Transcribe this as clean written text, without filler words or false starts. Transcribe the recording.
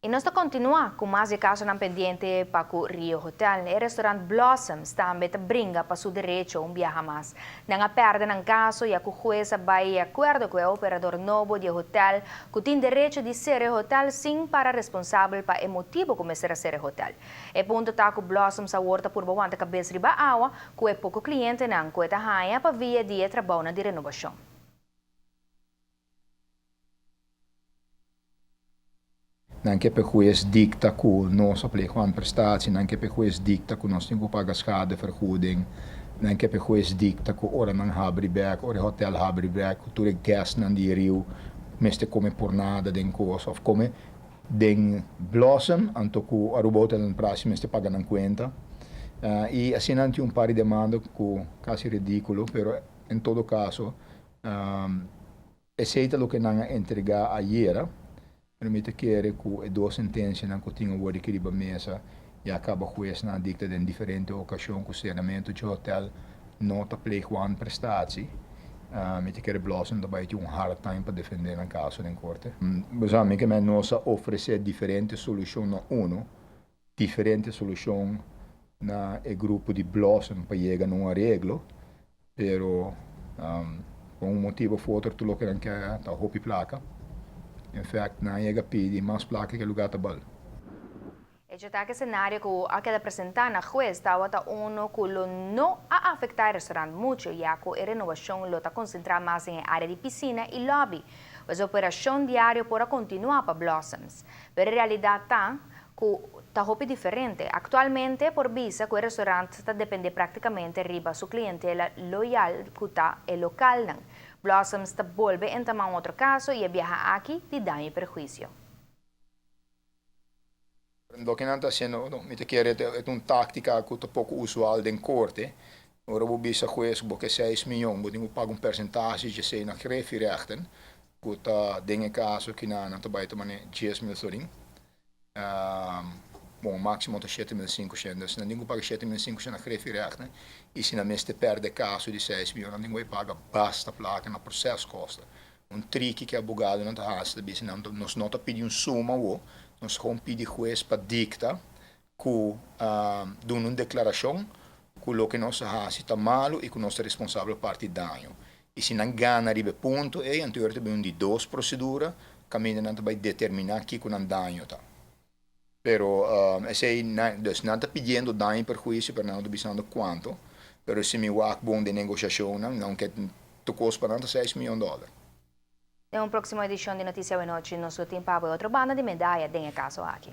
Y nos ta continua cu mas di casonan pendiente pa cu Rio Hotel. E restaurant Blossoms tambe ta bringa pa su derecho un biaha mas. Nan a perde nan caso ya cu huez a bay di acuerdo cu e operador nobo di e hotel cu tin derecho di cera e hotel sin para responsabel pa e motibo cu mester a cera e hotel. E punto ta cu Blossoms awor ta purba wanta cabes riba awa cu e poco clientenan cu e ta haya pa via di e trabounan di renobacion. Nan ke p'e hues dikta ku nos a plega wanprestatie, nan ke p'e hues dikta ku nos tin ku paga schadevergoeding, nan ke p'e hues dikta ku ora nan habri bek, ora e hotel habri bek, ku tur e guestnan di e riu mester kome por nada den kos òf kome den Blossom, anto ku Aruba Hotel and Praxis mester paga nan kuenta. I asina nan tin un par di demanda ku kasi ridikulo, pero en todo kaso Esei ta loke nan a entregá ayera, pero mi ta kere ku e dos sentensianan ku tin awor aki riba mesa ya kaba huesnan a dikta den diferente okashon ku seramentu dje hotel no ta pleeg wanprestatie. Mi ta kere Blossom ta bai tin un hard time pa defendé nan kaso den korte. Bo sa mi ke men nos a ofresé diferente solushon na uno, diferente solushon na e grupo di Blossom pa yega na un areglo, pero pa un motibu of otro tur loke nan ke ta hopi plaka. In fact nan a yega pidi mas plaka ke lugar ta bal. Hecho ta ku e senario ku a keda presentá na hues tabata uno ku lo no a afektá e restaurant muchu, ya ku e renobashon lo ta konsentrá mas den e área di pisina i lòbi. Pues e operashon diario por a kontinuá pa Blossoms. Pero e realidat ta ku ta hopi diferente. Aktualmente por bisa ku e restaurant ta dependé praktikamente riba su klientela loyal ku ta e lokalnan. Blossoms ta bolbe entamá un otro kaso i e biaha aki di daño i perhuisio. Loke nan ta hasiendo, mi ta kere e ta un táktika ku ta poko usual den korte. Ora bo bisa hues ku bo ke seis miyon, bo tin ku paga un persentahe dje esei na greffirechten, ku ta den e kaso ki nan ta bai ta mane 10,000 florin. Bon, máksimo ta 7500. Dus nan tin ku paga 7500 na greffirechten i si nan mester pèrdè kaso di seis miyon, nan tin ku bai paga basta plaka na proseskosten. Un triki ku e abogadonan ta hasi ta bisa nan nos no ta pidi un suma awo, nos ta gewoon pidi hues pa dikta ku duna un deklarashon ku loke nos a hasi ta malu i ku nos ta responsabel pa parti daño. I si nan gana riba e punto ei, anto ta bin un di dos prosedura kaminda nan ta bai determiná kiko nan daño ta. Pero esei nan, dus nan ta pidiendo daño i perhuisio pero nan no ta bisando kuantu. Pero si mi wak bon den negoshashonnan, nan ke tur kos pa nan ta seis miyon dòler. Den un próksimo edishon di Notisia Awenochi nos lo tin pa bo e otro banda di medaya den e kaso aki.